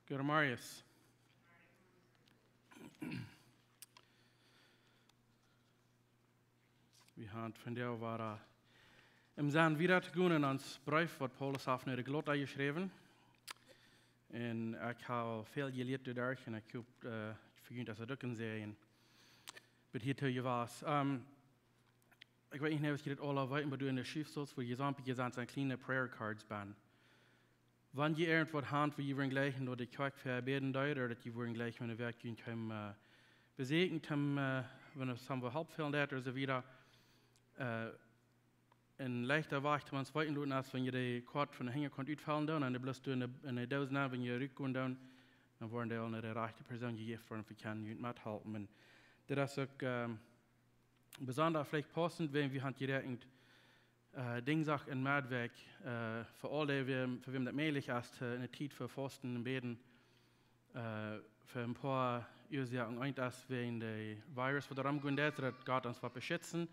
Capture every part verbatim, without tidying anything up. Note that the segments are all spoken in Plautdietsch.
Goedemorjes. Wie haben von der Wara im Sinn wieda to gonen aun ons Breef, waut Paulus haft no de Galata jeschräwen. Un ekj hab väl jelieet doaderch un ekj hop, äh, ekj vejünt, daut et uk een Säajen bie die to je wia. Ähm, ekj weet nich, aus jie dit aula weeten, oba doa enne Schuffstow, wua jie soont, jie sent, sent kjliene prayer cards bie. Wan jie irjentwaut han, wua jie wudden jleichen, daut de Kjoakj fa bäden deed, ooda daut jie wudden jleichen, wan de Wäakj junt kjeem, äh, besieekjen, kjeem, äh, wan et samt Help fälen deed, ooda soo wieda, äh, een leichta Wajch, toom ons weeten loten, es wan jie de Koat von de Hinjakaut utfaulen doonen un dee bloos doa enne, enne Doos nenn, wan jie rutgonen doonen, dan woaren dee aul no de rajchte Persoon jejäft woaren, waut kaun junt methalpen. Un daut es uk, ähm, besonda veleicht paussent, wan wie haben jeräakjent, äh, Dinjsdach un Meddwäakj, äh, fa aul dee, wäm, fa wäm daut mäajlich es, äh, eene Tiet fa Fausten un Bäden, äh, fa een poa Uasoaken. Eent es wäajen de Virus, waut doarom jeit, daut Gott ons woat beschitzen,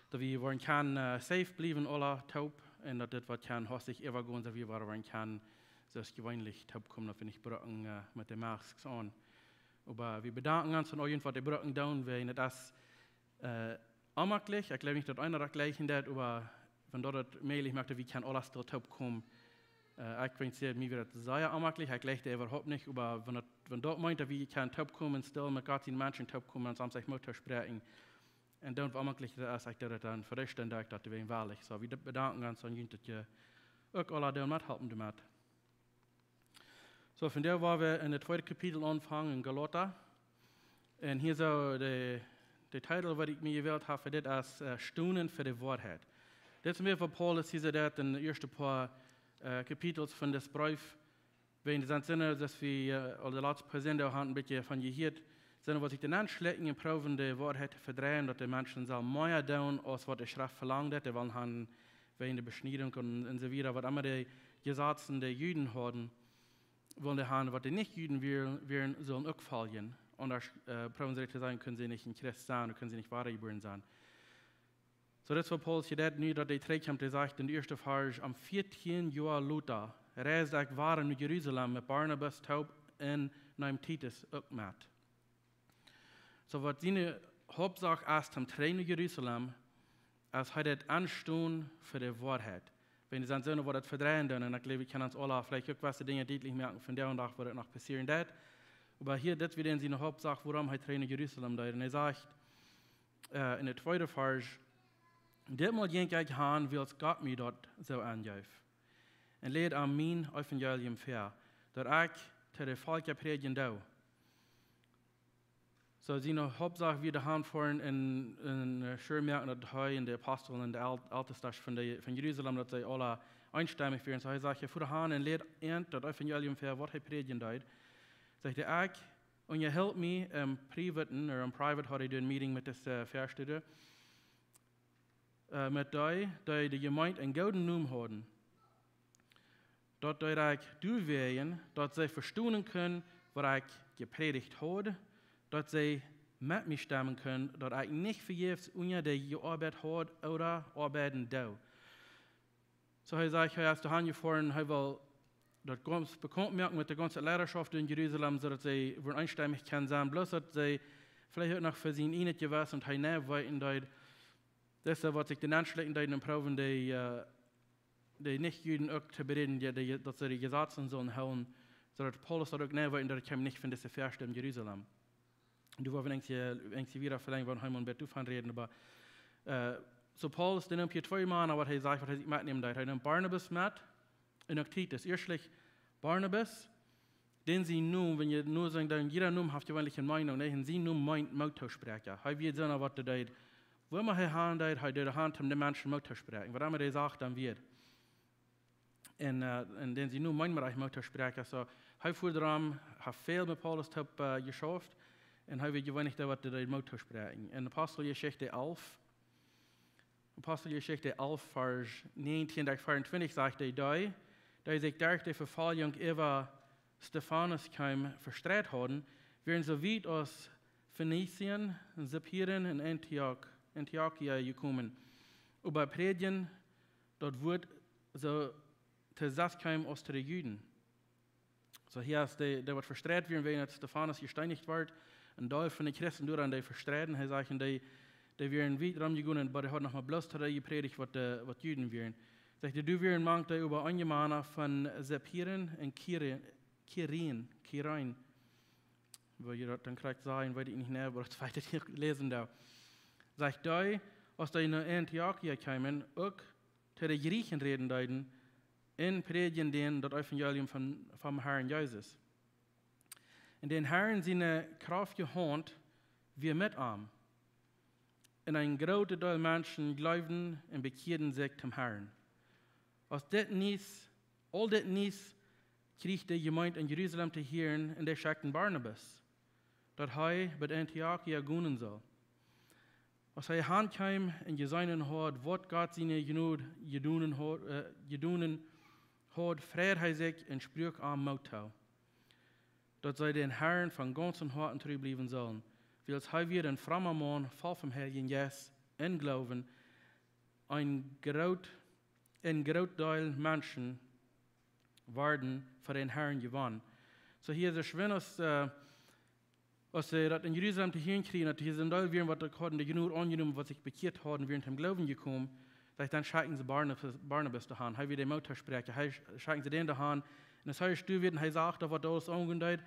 daut wie woaren kjennen, äh, safe bliewen, aula toop, un daut dit woat kjennen hastich äwagonen, daut wie woaren kjennen, soo aus jeweenlich toop komen, daut wie nich brucken, äh, met de Masks aun. Oba wie bedanken ons aun aul junt, waut dee brucken doonen, wäajen et es äh, onjemaklich. Ekj jleew nich, daut eena daut jleichen deed, oba wan daut et mäajlich moakt, daut wie kjennen aula stell toop komen. Äh, ekj weet nich, mie wia daut sea onjemaklich, ekj jleich daut äwahaupt nich, oba wan daut, wan daut meent, daut wie kjennen toop komen, stell met Gott siene Menschen toop komen, un soms ieescht mol to spräakjen. Un dan, woo onjemaklich daut es, ekj deed daut dan fa de Stund, daut ekj daut wia wielich. Soo, wie bedanken ons aun junt, daut jie uk aula doonen methalpen doamet. Soo, vondoag woa wie en daut tweede Kapitel aunfangen en Galata. Un hia soo de, de Titel, waut ekj mie jewält hab fa dit, es, äh, Stonen fa de Woarheit. Dit es mea waut Paulus hia sajcht en de ieeschte poa, äh, Kapitels von dit Breef. Wäajen daut sent Sinne, daut wie, äh, aul de latste poa Sinden haben een bät von jehieet, sent, waut sikj doa nenschlekjen un proowen, de Woarheit to vedreien, daut de Menschen sellen mea doonen, aus waut de Schreft velangt, daut dee wellen haben, wäajen de Beschniedunk un, un soo wieda, waut emma de Jesazen de Juden hauden, wellen dee haben, waut de Nich-Juden wieren, wieren, sellen uk foljen. Aundasch, äh, proowen see to sajen, kjennen see nich een Christ sennen, kjennen see nich wadajebuaren sennen. Soo, daut es waut Paulus hia deit, nu daut hee trigjkjemt, hee sajcht en de ieeschte Varsch: "Om vieetieen Joa lota reisd ekj wada no Jerusalem met Barnabas toop un neem Titus uk met." Soo, waut siene Hauptsach es, om trigj no Jerusalem, es hee deit enstonen fa de Woarheit. Wan dee sent soone, waut daut vedreien doonen, un ekj jleew, ekj kaun ons aula veleicht uk jewesse Dinja dietlich moaken von dän Dach, waut noch passieren deit. Oba hia, dit wia dan siene Hauptsach, wuarom hee trigj no Jerusalem deed. Un hee sajcht, äh, en de tweede Varsch: "Ditmol jinkj ekj han, wiels Gott mie daut soo aunjeef, un läd am mien Evangelium väa, daut ekj to de Volkja prädjen doo." Soo, siene Hauptsach wia de Haunfoaren un, un, äh, sure moaken, daut hee un de Apostel un de El-, Eltestasch von de, von Jerusalem, daut see aula eenstemmich wieren. Soo, hee sajcht, hee fua han un läd an daut Evangelium väa, waut hee prädjen deed. Sajcht hee: "Ekj unjahilt mie em privaten, ooda em private haud hee eene Meeting met dise, äh, Väastaunt, äh, met dee, dee de Jemeent eenen gooden Nomen hauden. Daut deed ekj doawäajen, daut see vestonen kunnen, waut ekj jeprädicht haud, daut see met mie stemmen kunnen, daut ekj nich vejäfs unja dee jeoabeit haud ooda oabeiden doo." Soo, hee sajcht, hee es doa han jefoaren, hee well daut gaunz bekaunt moaken met de gaunze Leidaschoft en Jerusalem, soo daut see wudden eenstemmich kjennen sennen, bloos daut see veleicht uk noch fa sien ieejnet Jewessen un hee nich weeten deed, daut see, waut sikj doa nenschlekjen deeden un proowen, dee, äh, dee Nich-Juden uk to beräden, dee, dee, daut see de Jesazen sullen hoolen, soo daut Paulus daut uk nich weeten, daut et kjeem nich von dise Väastaunt en Jerusalem. Doa woa wie eent, eent wieda velenjen, wan hee mol een bät doavon räden, oba, äh, soo Paulus, dee nemt hia twee Mana, waut hee sajcht, waut hee sikj metnämen deed. Hee nemt Barnabas met un uk Titus. Ieeschtlich Barnabas, dän sien Nomen, wan jie nu sajen, dan jieda Nomen haft jeweenlich eene Meenunk, nä? Un sien Nomen meent Moottospräakja. Hee wia soona, waut hee deed, wua emma hee han deed, hee deed han, om de Menschen Moot to spräakjen. Waut emma hee säd, dan wia. Un, äh, un dän sien Nomen meent mea Moottospräakja. Soo, hee fua doaromm, haft väl met Paulus toop, äh, jeschauft. Un hee wia jeweenlich dee, waut dee Moot to spräakjen. En Aposteljeschicht elf, Aposteljeschicht elf, Varsch näajentieen bat veeauntwintich sajcht hee: "Dee, dee sikj derch de Vefoljunk äwa Stefanus kjeem vestreit hauden, wieren soo wiet aus Phoenizien, Sipirien un Antioch-, Antiochia jekomen. Oba prädjen daut Wuat soo to Saskheim aus to de Juden." Soo hia es dee, dee waut vestreit wieren, wäajen daut Stefanus jesteenicht wort. Een Deel von de Christen doa aun dee vestreiden. Hee sajcht, un dee, dee wieren wiet rom jegonen, oba dee hauden noch mau bloos to dee jeprädicht, waut de, waut Juden wieren. Sajcht hee, doa wieren mank dee oba eenje Mana von Sipirien un Kiri-, Kirien, Kirien. Woo jie daut dan krakjt sajen, weet ekj nich mea, oba daut es waut ekj läsen doo. Sajcht hee, aus dee no Antiochia kjeemen, uk to de Jriechen räden deeden, un prädjen dän daut Evangelium von, vom Herrn Jesus. Un dän Herrn siene Krauft jehaunt wia met am. Un een groota Deel Menschen jleewden un bekjieeden sikj toom Herrn. Aus dit Niees, aul dit Niees kjrieech de Jemeent en Jerusalem to hieren, un dee schekjten Barnabas, daut hee bat Antiochia gonen sull. Aus hee han kjeem un jeseenen haud, waut Gott siene Jnod jedonen haud, äh, jedonen haud, freid hee sikj un spruak an Moot too, daut see dän Herrn von gaunzem Hoaten tru bliewen sullen, wiels hee wia een fromma Maun, voll vom Heiljen Jeist un Gloowen. Een groot, een groot Deel Menschen worden fa dän Herrn jewonnen. Soo hia es schwind aus, äh, aus see daut en Jerusalem to hieren kjrieejen, daut hia soon Deel wieren, waut uk hauden de Jnod aunjenomen, waut sikj bekjieet hauden, wieren toom Gloowen jekomen, sajcht, dan schekjten see Barnabas, Barnabas doahan. Hee wia de Moottoosprecha, hee sch-, schekjten see dän doahan. Un aus hee doa wia un hee sach daut, waut doa aules aungonen deed,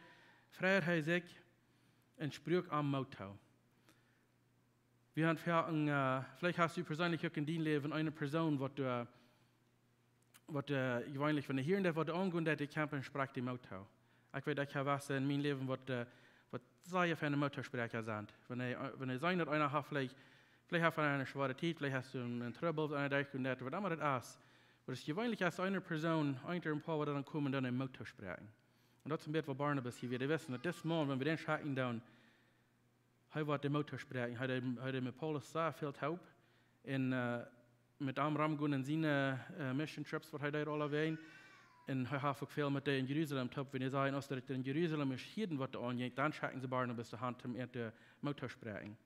freid hee sikj un spruak am Moot too. Wie haben foaken, äh, veleicht hast du persönlich uk en dien Läwen eene Persoon, waut du, waut du jeweenlich, wan du hia un doa waut aungonen deist, dee kjemt un sprakjt die Moot too. Ekj weet, ekj hab waut en mien Läwen, waut, äh, waut sea feine Moottoosprecha sent. Wan du, äh, wan du seenen daut eena haft, veleicht, veleicht haft eena eene schwoare Tiet, veleicht hast du een, een Trubbel, eena derch un daut, waut emma daut es. Oba daut es jeweenlich aus eene Persoon, eent ooda een poa, waut dan komen, dan een Moot toospräakjen. Un daut es een bät waut Barnabas hia wia. Dee wisten daut dis Maun, wan wie dän schekjen doonen, hee woat de Moot toospräakjen. Hee deed, hee deed met Paulus sea väl toop. Un, äh, met am romgonen en siene, äh, Mission Trips, waut hee deed aulawäajen. Un hee haud uk väl met dee en Jerusalem toop. Wan hee säd, aus daut en Jerusalem es, hia waut doa aunjinkj, dan schekjten see Barnabas doahan, om am de Moot toospräakjen.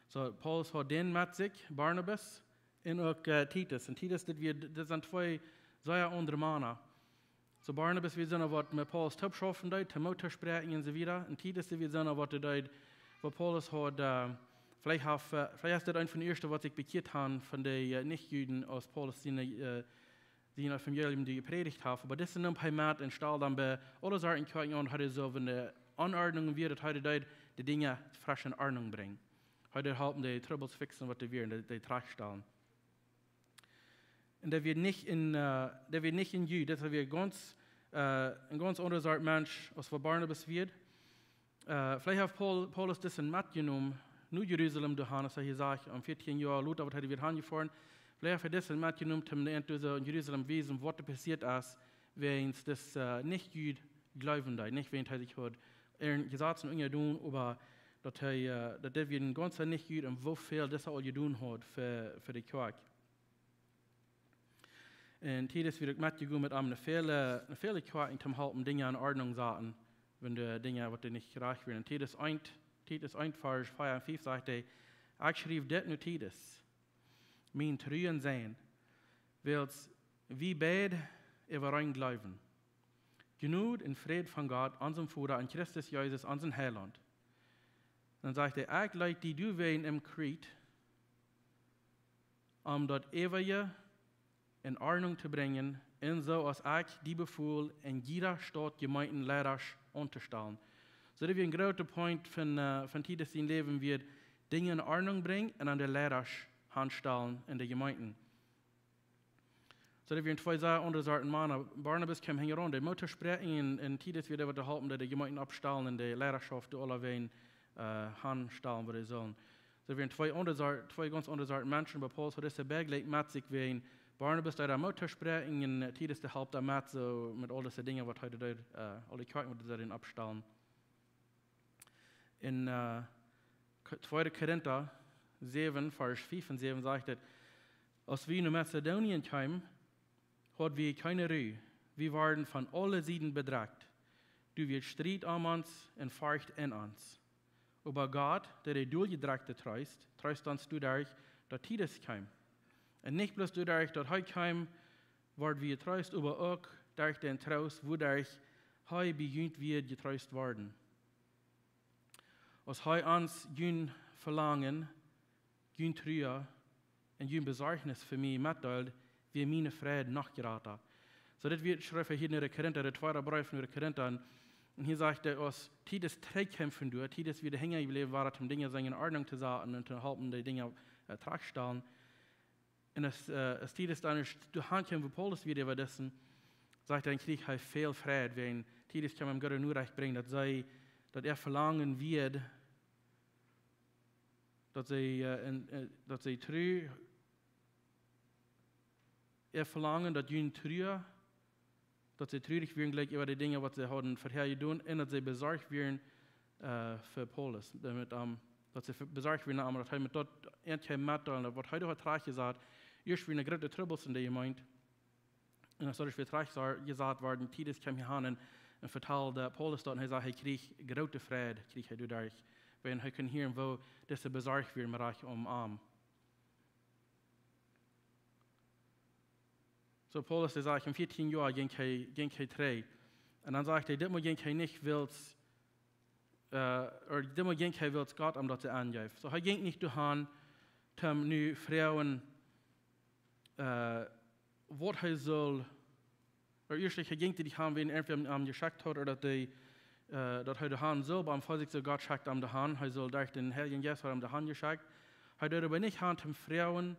Soo, Paulus haud dän met sikj, Barnabas, un uk, äh, Titus. Un Titus, dit wia, dit sent twee sea aundre Mana. Soo Barnabas wia soona, waut met Paulus toop schaufen deed, de Moot toospräakjen un soo wieda. Un Titus, dee wia soona, waut doa deed, waut Paulus haud, äh, veleicht haft, äh, veleicht es dit eena von de ieeschte, waut sikj bekjieet haben von de, äh, Nichjuden, aus Paulus siene, äh, siene Evangelium dee jeprädicht haft. Oba dise neem hee met un stald dan bie aule Sachen Kjoakjen aun, haud hee soo, wan de Aunordnung wia, daut hee deed, de Dinja fresch en Ordnung brinjen. Hee deed halpen de Trubbels fixen, waut doa wieren, dee, dee trajchtstalen. Un daut wia nich en, äh, daut wia nich en Jud, daut wia gaunz, äh, een gaunz aundra Sort Mensch, aus waut Barnabas wia. Äh, veleicht haft Paul-, Paulus disen metjenomen no Jerusalem doahan, aus hee hia sajcht, om vieetieen Joa lota, waut hee wia hanjefoaren. Veleicht haft hee disen metjenomen, om dän Ent en Jerusalem wiesen, waut doa passieet es, wäajen dis, äh, Nichjud jleewen deed, nich wäajen hee sikj haud äare Jesazen unjadonen, oba daut hee, äh, daut dee wia een gaunza Nichjud un woo väl dis aul jedonen haud fa, fa de Kjoakj. Un Titus wia uk metjegonen met am no väle, no väle Kjoakjen, om halpen Dinja en Ordnung saten, wan de Dinja, waut doa nich rajcht wieren. En Titus eent, Titus eent, Varsch vea un fief sajcht hee: "Ekj schriew dit no Titus, mien truen Sän, wiels wie beid äwareen jleewen. Jnod un Fräd von Gott, onsem Voda, un Christus Jesus, onsen Heilaunt." Dan sajcht hee: "Ekj leet die doawäajen en Krit, om daut äwaje en Ordnung to brinjen, un soo aus ekj die befool, en jieda Staut Jemeenten Leidasch auntostalen." Soo, daut wia een groota Punkt von, äh, von Titus sien Läwen, wia Dinja en Ordnung brinjen un aun de Leidasch hanstalen en de Jemeenten. Soo, daut wieren twee sea aundre Sorten Mana. Barnabas kjeem hinjaraun, de Moot toospräakjen, un, un Titus wia dee, waut doa halpen, de, de Jemeenten oppstalen un de Leidaschoft doa aulawäajen, äh, hanstalen, wua dee sullen. Soo, daut wieren twee aundre Sor-, twee gaunz aundre Sorten Menschen, oba Paulus haud dise beid jlikj met sikj, wäajen Barnabas deed am Moot toospräakjen un, äh, Titus dee halpt am met, soo met aul dise Dinja, waut hee deed, äh, aul de Kjoakjen, waut hee deed oppstalen. En, äh, K-, tweede Korinta säwen, Varsch fief un säwen sajcht et: "Aus wie no Mazedonien kjeemen, haud wie kjeene Ru. Wie worden von aule Sieden bedrekjt. Doa wia Striet om ons un Forcht en ons. Oba Gott, dee de Doljjedrekjte treest, treest ons doaderch, daut Titus kjeem. Un nich bloos doaderch, daut hee kjeem, worden wie jetreest, oba uk derch dän Troost, wuaderch hee bie junt wia jetreest worden. Aus hee ons jun Velangen, jun Trua un jun Besorgnis fa mie metdeeld, wia miene Freid noch jrata. Soo, dit wia, schreef hee hia en de Korinta, de tweede Breef en de Korinta. Un hia sajcht hee, aus Titus trigjkjeem von doa, Titus wia hinjajebläwen, wia daut om Dinja sennen en Ordnunk to saten un to halpen dee Dinja, äh, trigjstalen. Un aus, äh, aus Titus dan ieescht doahan kjeem, wua Paulus wia äwa disen, sajcht hee, dan kjrieech hee väl Freid, wiels Titus kjeem am goode Norecht brinjen, daut see, daut äa Velangen wia, daut see, äh, en, äh, daut see tru-, äa Velangen, daut jun Trua, daut see trurich wieren jlikj äwa de Dinja, waut see hauden verhäa jedonen, un daut see besorcht wieren, äh, fa Paulus, doamet, ähm, daut see besorcht wieren, am, daut hee met daut eent kjeem metdeelen, waut hee doa haud trigjjesat, ieescht wieren groote Trubbels en de Jemeent, un aus daut ieescht wia trigjjesat worden, Titus kjeem hia han un, un vetald Paulus daut, un hee säd, hee kjrieech groote Freid, kjrieech hee doaderch, wiels hee kunn hieren, woo dise besorcht wieren, mau rajcht om am. Soo, Paulus, dee sajcht, om vieetieen Joa jinkj hee, jinkj hee trigj. Un dan sajcht hee, dit mol jinkj hee nich wiels, äh, ooda dit mol jinkj hee wiels Gott am daut aunjeef. Soo, hee jinkj nich doahan, om nu froagen, äh, waut hee sull, ooda ieescht, hee jinkj nich han, wäa irjentwäa am, am jeschekjt haud, ooda daut hee, äh, daut hee doahan sull, oba am Vesoak soo Gott schekjt am doahan, hee sull derch dän Heiljen Jeist woaren doahan jeschekjt. Hee deed oba nich han, om to froagen,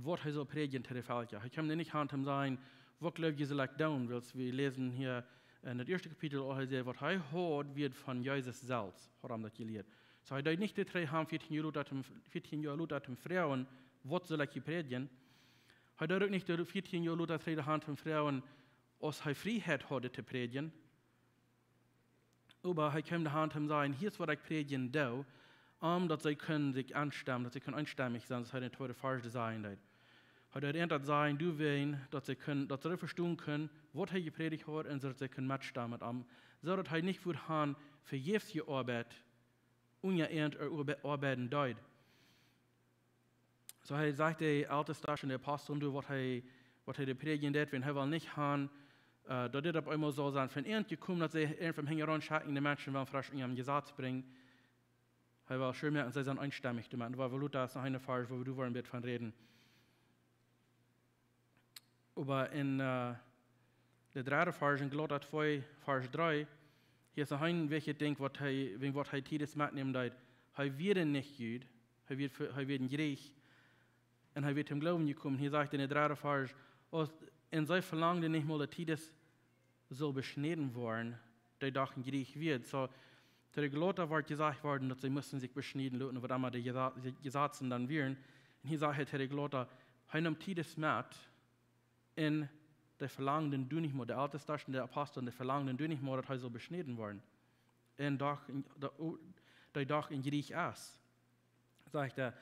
waut hee sull prädjen to de Velkja. Hee kjeem nich han, om to sajen, waut jleew jie, sull ekj doonen, wiels wie läsen hia en daut ieeschte Kapitel, aul hee säd, waut hee haud, wia von Jesus selfst, haud am daut jelieet. Soo, hee deed nich de Trigj han, vieetieen Joa lota, om, vieetieen Joa lota, om to froagen, waut sull ekj hia prädjen. Hee deed uk nich de vieetieen Joa lota trigj han, om to froagen, aus hee Frieheit haud to prädjen. Oba hee kjeem doahan, om to sajen, hia es waut ekj prädjen doo, om daut see kunnen sikj enstemen, daut see kunnen enstemmich sennen, soo aus hee en dän tweeden Varsch sajen deed. Hee deed an daut sajen, doawäajen, daut see kunnen, daut see vestonen kunnen, waut hee jeprädicht haud, un soo daut see kunnen metstemen met am, soo daut hee nich wudd han vejäfs jeoabeit, unja an oabe-, oabeiden deed. Soo hee sajcht de Eltestasch un de Apostel doa, waut hee, waut hee doa prädjen deed, wiels hee wull nich han, äh, daut dit opp eemol sull sennen, von an jekomen, daut see irjentwäm hinjaraun schekjen, de Menschen wellen veleicht unja daut Jesaz brinjen. Hee wull sure moaken, see sent enstemmich doamet. Oba wie lota es noch een Varsch, wua wie doa woaren een bät von räden. Oba en, äh, de dredde Varsch en Galota twee, Varsch dree, hia es noch een wichtjet Dinkj, waut hee, wäajen waut hee Titus metnämen deed. Hee wia nich Jud, hee wia, hee wia Griech. Un hee wia toom Gloowen jekomen. Hia sajcht en de dredde Varsch, aus, un see velangden nich mol, daut Titus sull beschnäden woaren, dee doch een Griech wia. Soo, to de Galota wort jesajcht worden, daut see musten sikj beschnäden loten, waut emma de Jesa-, de Jesazen dan wieren. Un hia sajcht hee to de Galota, hee neem Titus met, un dee velangden doa nich mol, de Eltestasch un de Apostel, dee velangden doa nich mol, daut hee sull beschnäden woaren. Un doch, dee doch een Griech es. Sajcht hee,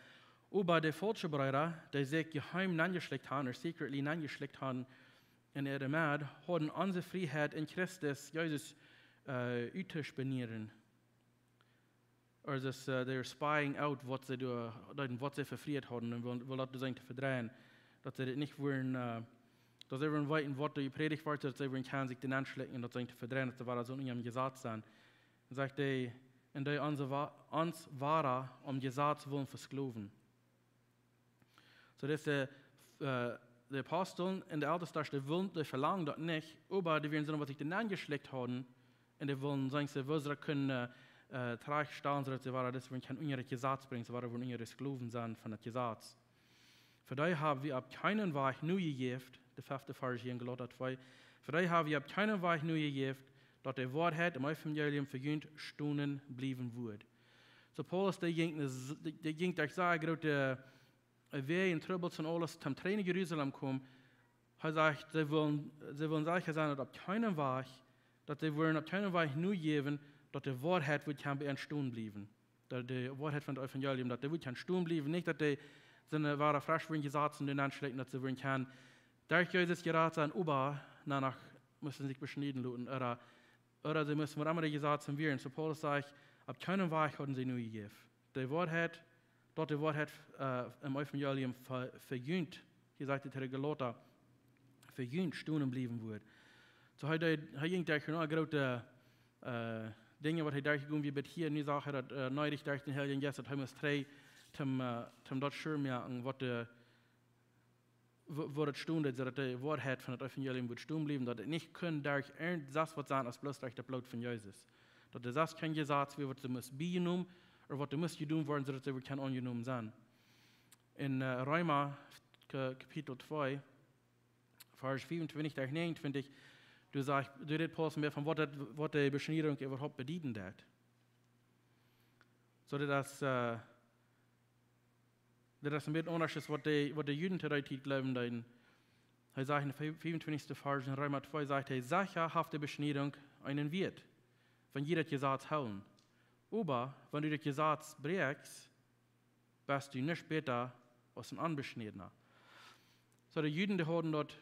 oba de faulsche Breeda, dee sikj jeheem nenjeschlikjt han, ooda secretly nenjeschlikjt han en äare Med, hauden onse Frieheit en Christus Jesus, äh, uttospionieren. Ooda daut, äh, they were spying out waut see doa, deeden, waut see vefriet hauden, un wull, wull daut sennen to vedreien. Daut see dit nich wudden, äh, daut see wudden weeten, waut doa jeprädicht wort, daut see wudden kjennen sikj doa nenschlikjen un daut sennen to vedreien, daut see wada soo en äa Jesaz sent. Un sajcht hee, un dee ons wa-, ons wada aum Jesaz wullen vesklowen. Soo daut de, äh, de Apostel un de Eltestasch, dee wullen, dee velangden daut nich, oba dee wieren soone, waut sikj doa nenjeschlikjt hauden, un dee wullen seenen, see woo see kunnen, äh, äh, trigjstalen, soo daut see wada, daut see wudden kjennen unja daut Jesaz brinjen, see wada wudden unja de Sklowen sennen von daut Jesaz. Fa dee hab wie opp kjeenen Wajch nojejäft, de fefte Varsch hia en Galota twee, fa dee hab wie opp kjeenen Wajch nojejäft, daut de Woarheit em Evangelium fa junt stonen bliewen wudd. Soo Paulus, dee jinkj ne s-, dee, dee jinkj derch sea groote, äh, Wäaj un Trubbels un aules, toom trigj no Jerusalem komen. Hee sajcht, see wullen, see wullen secha sennen, daut opp kjeenen Wajch, daut see wudden opp kjeenen Wajch nojäwen, daut de Woarheit wudd kjennen bie an stonen bliewen. Daut de Woarheit von daut Evangelium, daut dee wudd kjennen stonen bliewen, nich daut dee soone wada fresch wudden Jesazen doa nenschlikjen, daut see wudden kjennen derch Jesus jerat sennen, oba doano musten see sikj beschnieden loten, ooda, ooda see musten waut emma de Jesazen wieren. Soo Paulus sajcht, opp kjeenen Wajch hauden see nojejäft. De Woarheit, daut de Woarheit, äh, em Evangelium fa-, fa junt, hia sajcht hee to de Galota, fa junt stonen bliewen wudd. Soo hee deed, hee jinkj derch noch groote, äh, Dinja, waut hee derchjegonen wia bat hia. Nu sach hee daut, äh, needich derch dän Heiljen Jeist, daut hee must trigj toom, äh, toom daut sure moaken, waut de, wo, woo daut stonen deed, soo daut de Woarheit von daut Evangelium wudd stonen bliewen, daut et nich kunn derch irjent sest waut sennen aus bloos derch daut Bloot von Jesus. Daut doa sest kjeen Jesaz wia, waut doa must biejenomen, ooda waut doa must jedonen woaren, soo daut see wada kunnen aunjenomen sennen. En, äh, Reema, Ka-, Kapitel twee, Varsch fiefuntwintich derch näajenuntwintich, doa sajcht, doa rät Paulus mea von waut daut, waut de Beschniedunk äwahaupt bedieden deed. Soo daut es, äh, daut es een bät aundasch aus waut de, waut de Juden to dee Tiet jleewen deeden. Hee sajcht en dän fiefuntwintichsten Varsch en Reema twee, sajcht hee: "Secha haft de Beschniedunk eenen Wieet, wan jie daut Jesaz hoolen. Oba wan du daut Jesaz bräakjst, best du nich bäta aus een Onbeschnädna." Soo, de Juden, dee hauden daut,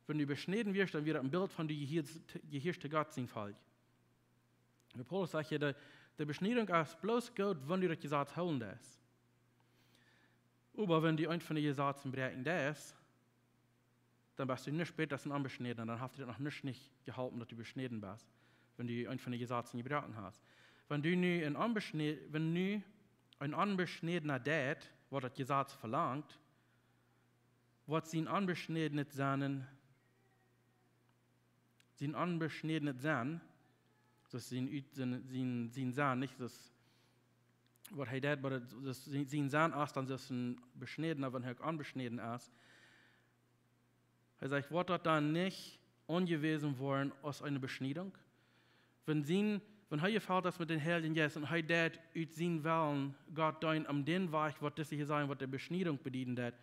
wan du beschnäden wieescht, dan wia daut een Bilt von du jehieescht, jehieescht to Gott sien Volkj. Un Paulus sajcht hia, de, de Beschniedunk es bloos goot, wan du daut Jesaz hoolen deist. Oba wan du eent von de Jesazen bräakjen deist, dan best du nich bäta aus een Onbeschnädna, dan haft die daut noch nich, nich jeholpen, daut du beschnäden best, wan du eent von de Jesazen jebroaken hast. Wan du nu een Onbeschnä-, wan nu een Onbeschnädna deit, waut daut Jesaz velangt, woat sien onbeschnädnet sennen, sien onbeschnädnet sennen, daut sien ut-, sien, sien, sien sennen, nich daut, waut hee deit, oba daut, daut sien, sien sennen es dan soo aus een Beschnädna, wan hee uk onbeschnäden es. Hee sajcht, woat daut dan nich aunjewäsen woaren aus eene Beschniedunk? Wan sien, wan hee jefelt es met dän Heiljen Jeist un hee deit ut sienen Wellen Gott deenen, om dän Wajch, waut dise hia sajen, waut de Beschniedunk bedieden deit,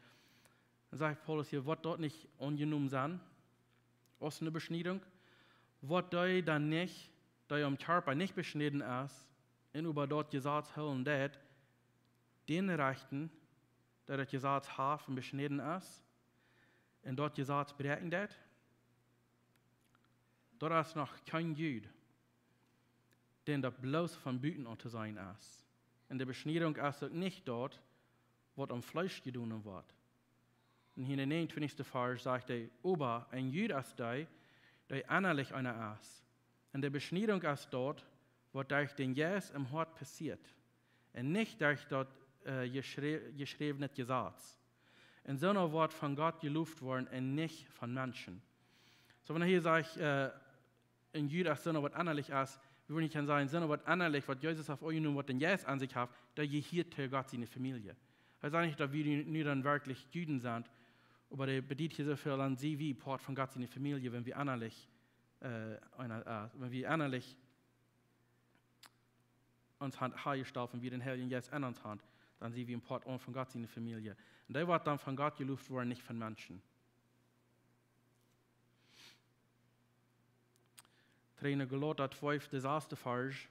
dan sajcht Paulus hia, woat daut nich aunjenomen sennen aus eene Beschniedunk? Woat dee dan nich, dee aum Kjarpa nich beschnäden es, un oba daut Jesaz hoolen deit, dän rechten, dee daut Jesaz haft un beschnäden es, un daut Jesaz bräakjen deit? Daut es noch kjeen Jud, dän daut bloos von buten aun to seenen es. Un de Beschniedunk es uk nich daut, waut aum Fleesch jedonen woat. Un hia en dän näajenuntwintichsten Varsch sajcht hee: "Oba een Jud es dee, dee ennalich eena es. Un de Beschniedunk es daut, waut derch dän Jeist em Hoat passieet, un nich derch daut, äh, jeschrä-, jeschräwne Jesaz. Un soona woat von Gott jeloft woaren un nich von Menschen." Soo, wan hee hia sajcht, äh, een Jud es soona waut ennalich es, wie wudden kjennen sajen, soona waut ennalich, waut Jesus haft aunjenomen, waut dän Jeist aun sikj haft, dee jehieet to Gott siene Famielje. Hee sajcht nich, daut wie nu, nu dan werkjlich Juden sent, oba dee bediet hia soo väl, dan sent wie Poat von Gott siene Famielje, wan wie ennalich, äh, eena, äh, wan wie ennalich ons han haajestalt, wan wie dän Heiljen Jeist en ons han, dan sent wie een Poat aun von Gott siene Famielje. Un dee woat dan von Gott jeloft woaren, nich von Menschen. Trigj no Galata twee, de sasste Varsch.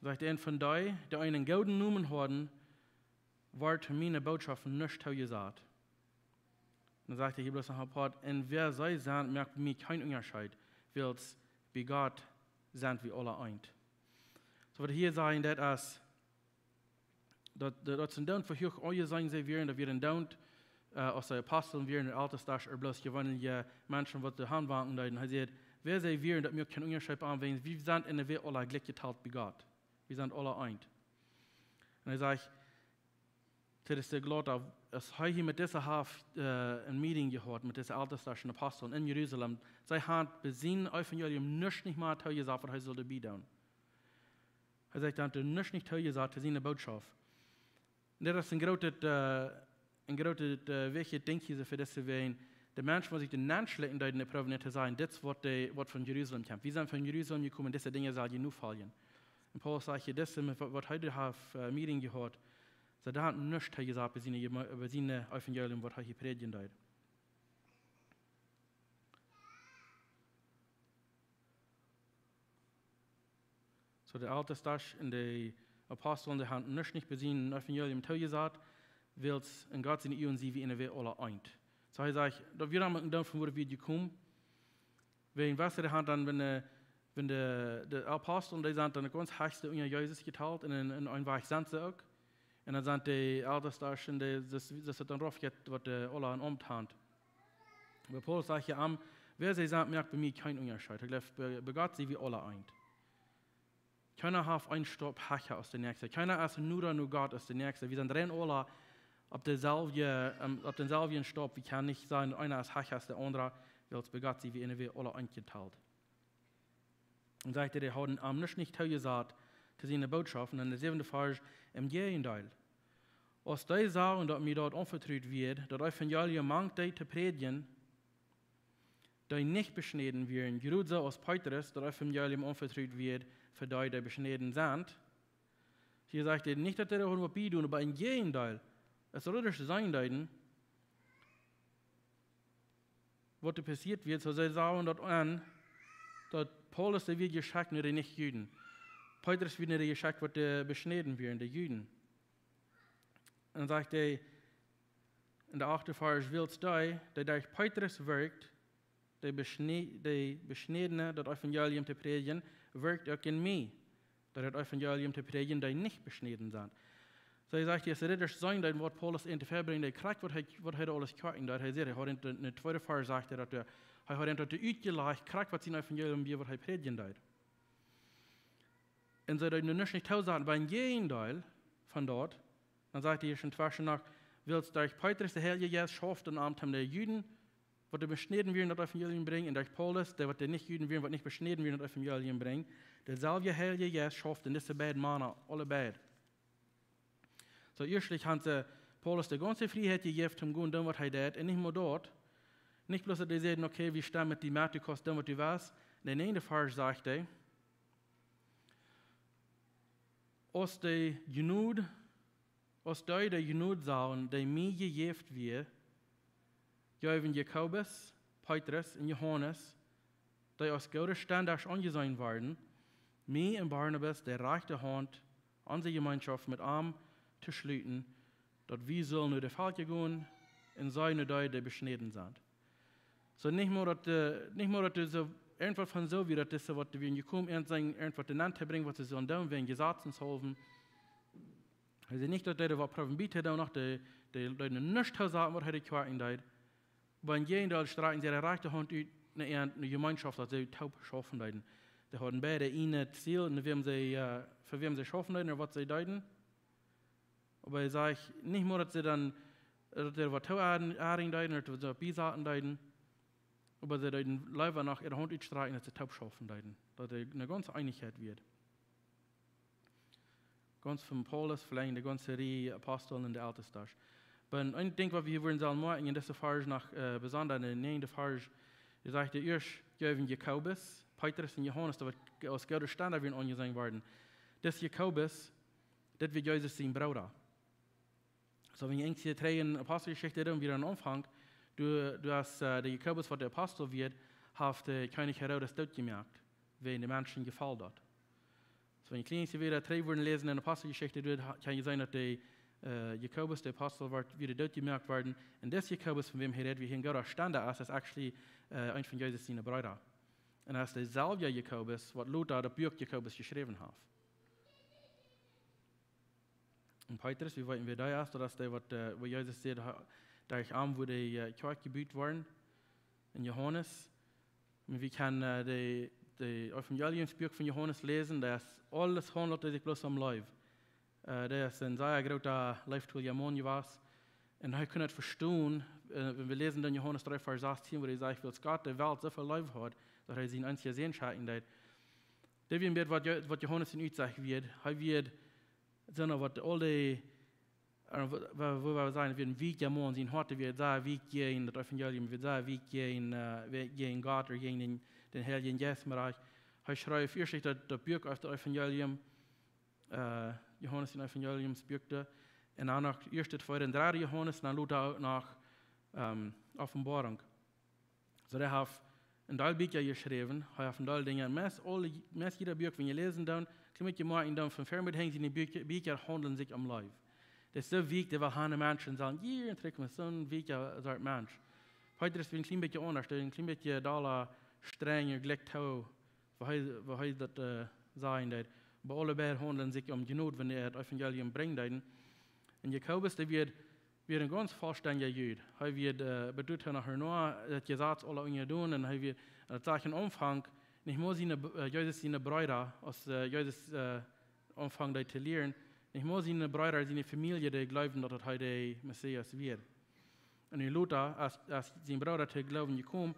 Sajcht hee: "Un von dee, dee eenen gooden Nomen hauden, wort miene Bootschoft nich toojesajcht." Dan sajcht hee hia bloos noch een Poat: "Un wäa see sent, moakt bie mie kjeen Unjascheet, wiels bie Gott sent wie aula eent." Soo, waut hia sajcht, daut es, daut, daut, daut see doont, woo huach aunjeseenen see wieren, daut wieren doont, äh, aus see Apostel wieren, un Eltestasch, ooda bloos jeweenelje Menschen, waut de Haunt wanken deeden. Hee sajcht, wäa see wieren, daut moakt kjeen Unjascheet aun, wiels wie sent en de Welt aula jlikj jetalt bie Gott. Wie sent aula eent. Un hee sajcht, to dise Galata, aus hee hia met dise haft, äh, een Meeting jehaut, met dise Eltestasch un Apostel en Jerusalem, see hauden bie sien Evangelium nuscht nich mea toojesajcht, waut hee sull doabie doonen. Hee sajcht, see hauden nuscht nich toojesajcht to siene Bootschoft. Un daut es een grootet, äh, een grootet, äh, wichtjet Dinkj hia fa dise Wäakj. De Menschen, waut sikj doa nenschlikjen deeden, dee proowen to sajen, dit es waut de, waut von Jerusalem kjemt. Wie sent von Jerusalem jekomen, dise Dinja sell jie nofoljen. Un Paulus sajcht hia, dise, met waut, waut hee doa haft, äh, Meeting jehaut, see hauden nuscht toojesajcht bie siene Jeme-, bie sien Evangelium, waut hee hia prädjen deed. Soo, de Eltestasch un de Apostel, dee hauden nuscht nich bie sien Evangelium toojesajcht, wiels en Gott siene Uagen sent wie en de Welt aula eent. Soo, hee sajcht, daut wie dan motten doonen, von wua wie jekomen. Wäajen, weetst, dee hauden dan, wan de, wan de, de Apostel, dee sent dan daut gaunz hechste unja Jesus jetalt, un en, en een Wajch sent see uk. Un dan sent de Eltestasch un de, daut, daut dan rauf jeit, waut de aula een Aumt han. Oba Paulus sajcht hia aun: Wäa see sent, moakt bie mie kjeen Unjascheet. Ekj jleew, bie, bie Gott sent wie aula eent. Kjeena haft een Staup hecha aus de näakjsta. Kjeena es noda no Gott aus de näakjsta. Wie sent rein aula opp deeselwje, ähm, opp dänselwjen Staup. Wie kjennen nich sajen, eena es hecha aus de aundra, wiels bie Gott sent wie en, wie aula eent jetalt. Un sajcht hee, dee hauden am nuscht nich toojesajcht to siene Bootschoft. Un en de säwende Varsch: Em Jäajendeel. Aus dee sagen, daut mie daut aunvetrut wort, daut Evangelium mank dee to prädjen, dee nich beschnäden wieren, jrod soo aus Petrus daut Evangelium aunvetrut wort fa dee, dee beschnäden sent. Hia sajcht hee nich, daut dee doa waut bie doonen, oba em Jäajendeel. Aus see daut seenen deeden, waut doa passieet wia, soo see sagen daut aun, daut Paulus, dee wort jeschekjt no de Nich-Juden. Petrus wort no dee jeschekjt, waut dee beschnäden wieren, de Juden. Un dan sajcht hee en de achte Varsch: Wiels dee, dee derch Petrus wirkjt, dee beschnä-, dee Beschnädne daut Evangelium to prädjen, wirkjt uk en mie, daut Evangelium to prädjen, dee nich beschnäden sent. Soo, hee sajcht, aus see daut seenen deeden, waut Paulus an to vebrinjen deed, krakjt waut hee, waut hee aules kjrieen deed. Hee säd, hee haud en de, en de tweede Varsch sajcht hee daut, hee, hee haud daut utjelajcht, krakjt waut sien Evangelium wia, waut hee prädjen deed. Un see deeden nuscht nich toosajen, bie em Jäajendeel von daut. Dan sajcht hee hia en tweede Varsch noch: Wiels derch Petrus de Heilje Jeist schauft en am, om de Juden, waut dee beschnäden wieren, daut Evangelium brinjen, un derch Paulus, dee waut dee Nich-Juden wieren, waut nich beschnäden wieren, daut Evangelium brinjen, deeselwje Heilje Jeist schauft en dise beid Mana, aule beid. Soo, ieeschtlich haud see Paulus de gaunze Frieheit jejäft, om gonen doonen, waut hee deed, un nich mau daut, nich bloos daut dee säden: Okay, wie stemmen met die met, du kaust doonen, waut du west. En de näajende Varsch sajcht hee: Aus de Jnod, aus dee de Jnod sagen, dee mie jejäft wia, jeewen Jakobus, Petrus un Johanes, dee aus goode Stendasch aunjeseenen worden, mie un Barnabas de rajchte Haunt, onse Jemeenschoft met am to schluten, daut wie sullen no de Velkja gonen un see no dee, dee beschnäden sent. Soo, nich mau daut, äh, nich mau daut dee soo irjentwaut von soo wia, daut dise, waut dee wieren jekomen, irjent sennen, irjentwaut doa nenn to brinjen, waut see sullen doonen, wäajen Jesazes haulwen. Hee säd nich, daut dee waut proowen bie to doonen, noch dee, dee, dee nuscht toosajen, waut hee de Kjoakj deed. Oba em Jäajendeel strakjten see äare rajchte Haunt ut no äare, no Jemeenschoft, daut see toop schaufen deeden. Dee hauden beid een Ziel, no wäm see, äh, fa wäm see schaufen deeden, waut see deeden. Oba hee sajcht nich mau, daut see dan, daut see waut too aun-, aunrieren deeden, daut see waut biesaten deeden. Oba see deeden leewa noch äare Haunt utstrakjen, daut see toop schaufen deeden. Daut doa eene gaunze Eenichkjeit wia. Gaunz von Paulus velenjd de gaunze Rieej Apostel un de Eltestasch. Oba een Dinkj, waut wie hia wudden sellen moakjen en dise Varsch noch, äh, besonda en de näajende Varsch, dee sajcht, dee ieescht jeewen Jakobus, Petrus un Johanes, dee waut aus goode Stendasch wieren aunjeseenen worden. Dis Jakobus, dit wia Jesus sien Brooda. Soo, wan jie enjlich trigj en Aposteljeschicht doonen, wia aum Aunfank, doa, doa aus, äh, de Jakobus, waut de Apostel wia, haft de Kjennich Herodes dootjemoakt, wäajen de Menschen jefoll daut. Soo, wan jie kjlien wada trigj wudden läsen en Aposteljeschicht, doa ha-, kjenn jie seenen, daut de, äh, Jakobus, de Apostel, wort, wia dootjemoakt worden. Un dis Jakobus, von wäm hee rät, wia een gooda Stenda es, es actually, äh, eent von Jesus siene Breeda. Un daut es deeselwja Jakobus, waut lota daut Buak Jakobus jeschräwen haft. Un Petrus, wie weeten, wäa dee es, daut es dee, waut, äh, wua Jesus säd, ha-, derch am woat de, äh, Kjoakj jebut woaren. Un Johanes, wie kjennen, äh, de, de Evangeliumsbuak von Johanes läsen, daut es aules haundelt sikj bloos om Leew. Äh, daut es een sea groota, leeftolja Maun jewast. Un hee kunn daut vestonen, äh, wan wie läsen dan Johanes dree, Varsch sastieen, wua hee sajcht, wiels Gott de Welt soo väl leef haud, daut hee sienen eensjen Sän schekjen deed. Daut wia een bät, waut Jo-, waut Johanes en Utsach wia. Hee wia soo waut aul dee, äh, wua, wua, wua wie sajen, wia een wieda Maun, sien Hoat wia sea wiet jäajen daut Evangelium, wia sea wiet jäajen, äh, wia jäajen Gott, ooda jäajen dän, dän Heiljen Jeist, mau hee, hee schreef ieescht daut, daut Buak äwa daut Evangelium, äh, Johanes sien Evangeliumsbuak doa. Un dan noch ieescht, tweede un dredde Johanes, un dan lota uk noch, ähm, Openboarunk. Soo, hee haft een Deel Bieekja jeschräwen, hee haft een Deel Dinja, meist aule, meist jieda Buak, wan jie läsen dan, kjlien bät mea en dan von ver bat hinjen, siene Bieekja, Bieekja haundlen sikj om Leew. Daut es soo wiet, daut wie aun de Menschen sajen, hia, en Trick met soon wieda Sort Mensch. Petrus wia een kjlien bät aundasch, een kjlien bät dolla strenja, jlikj too, woo hee, woo hee daut, äh, sajen deed. Oba aule beid haundlen sikj om Jnod, wan see daut Evangelium brinjen deeden. Un Jakobus, dee wia, wia een gaunz vollstendja Jud. Hee wia, äh, bat doa noch no daut Jesaz aula unjadon un hee wia, daut sach em Aunfank, nich mol siene, äh, Jesus siene Breeda, aus, äh, Jesus, äh, aunfunk daut to lieren, nich mol siene Breeda, siene Famielje, dee jleewden, daut hee de Messias wia. Un nu lota, aus, aus sien Brooda to Gloowen jekomen,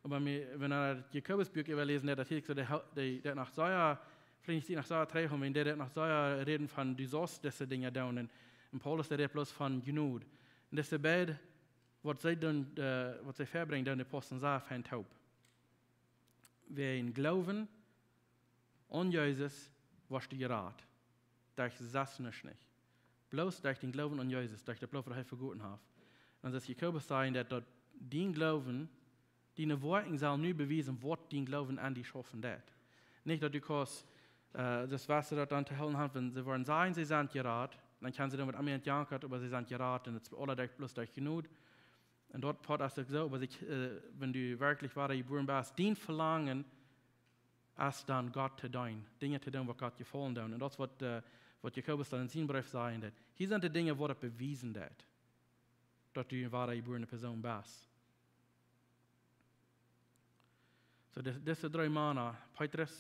oba wan wie, wan wie daut Jakobus Buak äwaläsen, daut hieet soo, dee, dee, dee noch sea, veleicht nich noch sea trigj, oba dee, dee noch sea räden von, du saust dise Dinja doonen. Un, un Paulus, dee räd bloos von Jnod. Un dise beid, waut see dan, äh, waut see verbrinjen, dan de Apostel sach fein toop. Wäajen Gloowen aun Jesus woascht du jerat. Derch sest nuscht nich. Bloos derch dän Gloowen aun Jesus, derch daut Bloot, waut hee vegoten haft. Un daut es Jakobus sajen, daut, daut dien Gloowen, diene Woakjen sellen nu bewiesen, waut dien Gloowen aun die schaufen deit. Nich daut du kaust, äh, daut west du daut dan to hoolen haben, wan see woaren sajen, see sent jerat, dan kjennen see doamet aun mie jankat, oba see sent jerat un daut es aula derch, bloos derch Jnod. Un daut Poat es uk soo, oba ekj, äh, wan du werkjlich wada jebuaren best, dien Velangen es dan Gott to deenen, Dinja to doonen, waut Gott jefaulen doonen. Un daut es waut, äh, waut Jakobus dan en sienen Breef sajen deit. Hia sent de Dinja, waut daut bewiesen deit, daut du eene wada jebuarne Persoon best. Soo, dis-, dise dree Mana, Petrus,